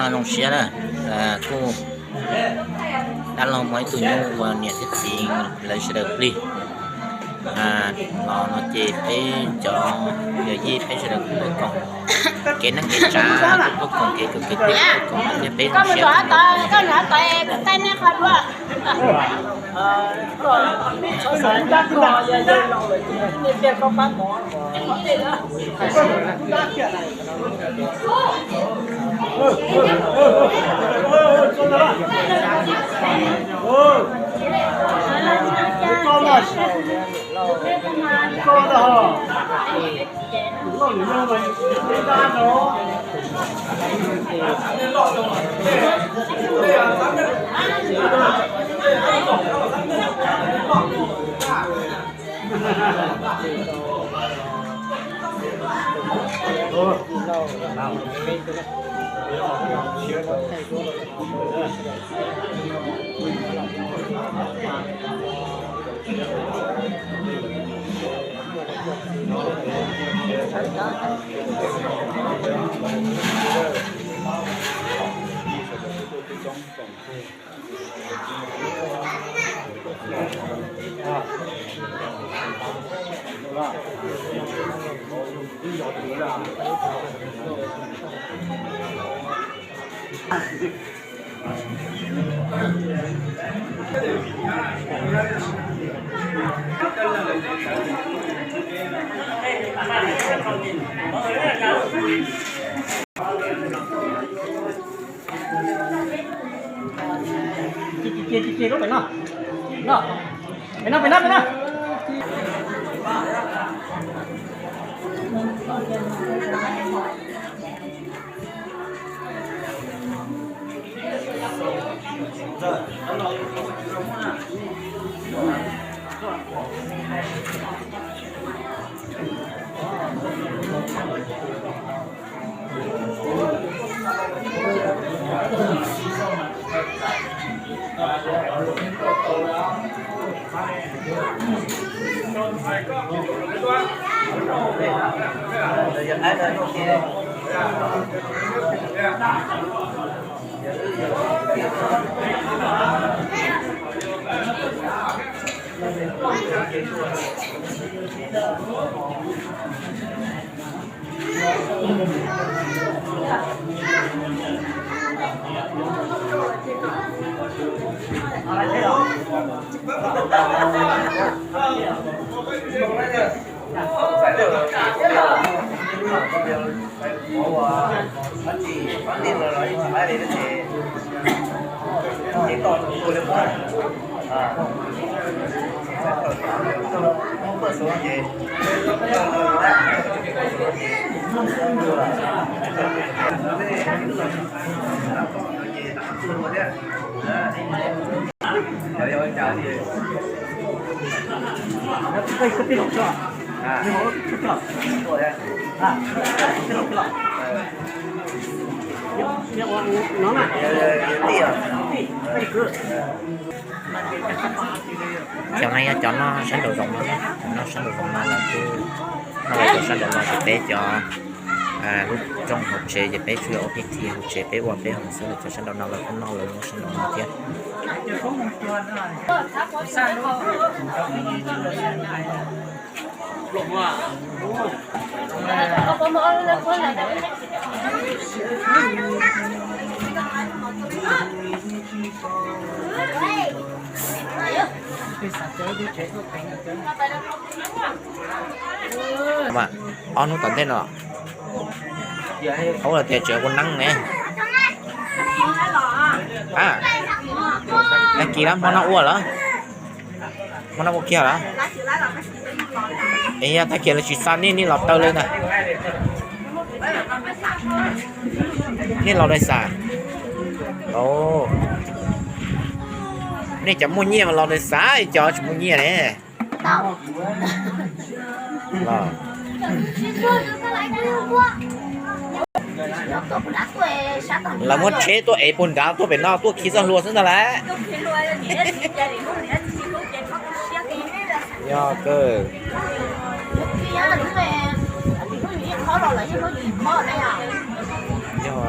Zoo siab na, kuj dab laug muaj ib tug nyuj ua niam thiab txiv lawv sawv daws plig los no ces peb cov yawm yij peb sawv daws kuj tuaj koom kev neej kev tsav, kuj tuaj koom kev kawm kev tij, tuaj koom thiab peb zoo siab. Cia cia cia cia lub pem no. No. Pem no, pem no, pem no. Cov no yog cov noj sab nraum zoov no, cov noj sab nraum zoov no lawv kuj noj lawv cov sab nraum no, ces peb cov lub rooj hauv tsev ces peb tsuas yog ua pheej thi hauv tsev, peb ua peb hauv xwb, lawv cov sab nraum no lawv kuj noj lawv lub sab nraum no thiab. Ob hnub tom ntej no, ub, lawv tias tseem ua neeb ne. A, tag kis lawm, hmo no ua lawm. Hmo no ua kiag lawm. Es yog tag kis lawv tsis xa nej, nej los taw li ntag. Nej los li xav. Nej cov muaj nyiaj mas los li xav, cov tsis muaj nyiaj ne. Lawv muab tsheb tuaj ev puag nrad tuaj pem no tuaj khi txoj hlua xwb ntag lauj. Yog kawg. Yog,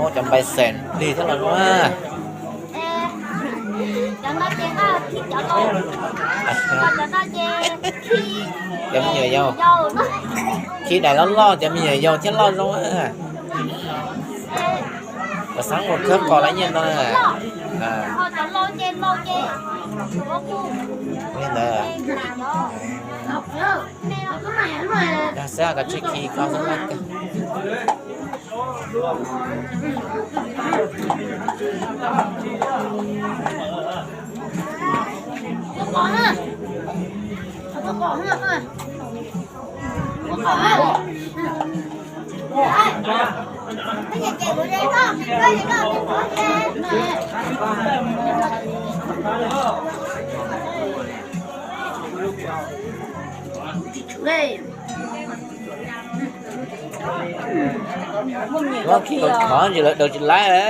Muab cov npaim xeem plig thiab los zoo na. Cov me nyuam yaus, khi daim loj loj, cov me nyuam yaus thiaj loj zoo na. Cov xab mus khawb qos lawv nyiaj no. Li ntawd. Yog xwb koj tsis khi koj xwb na. Khov ntsis lawv daws tsis laib.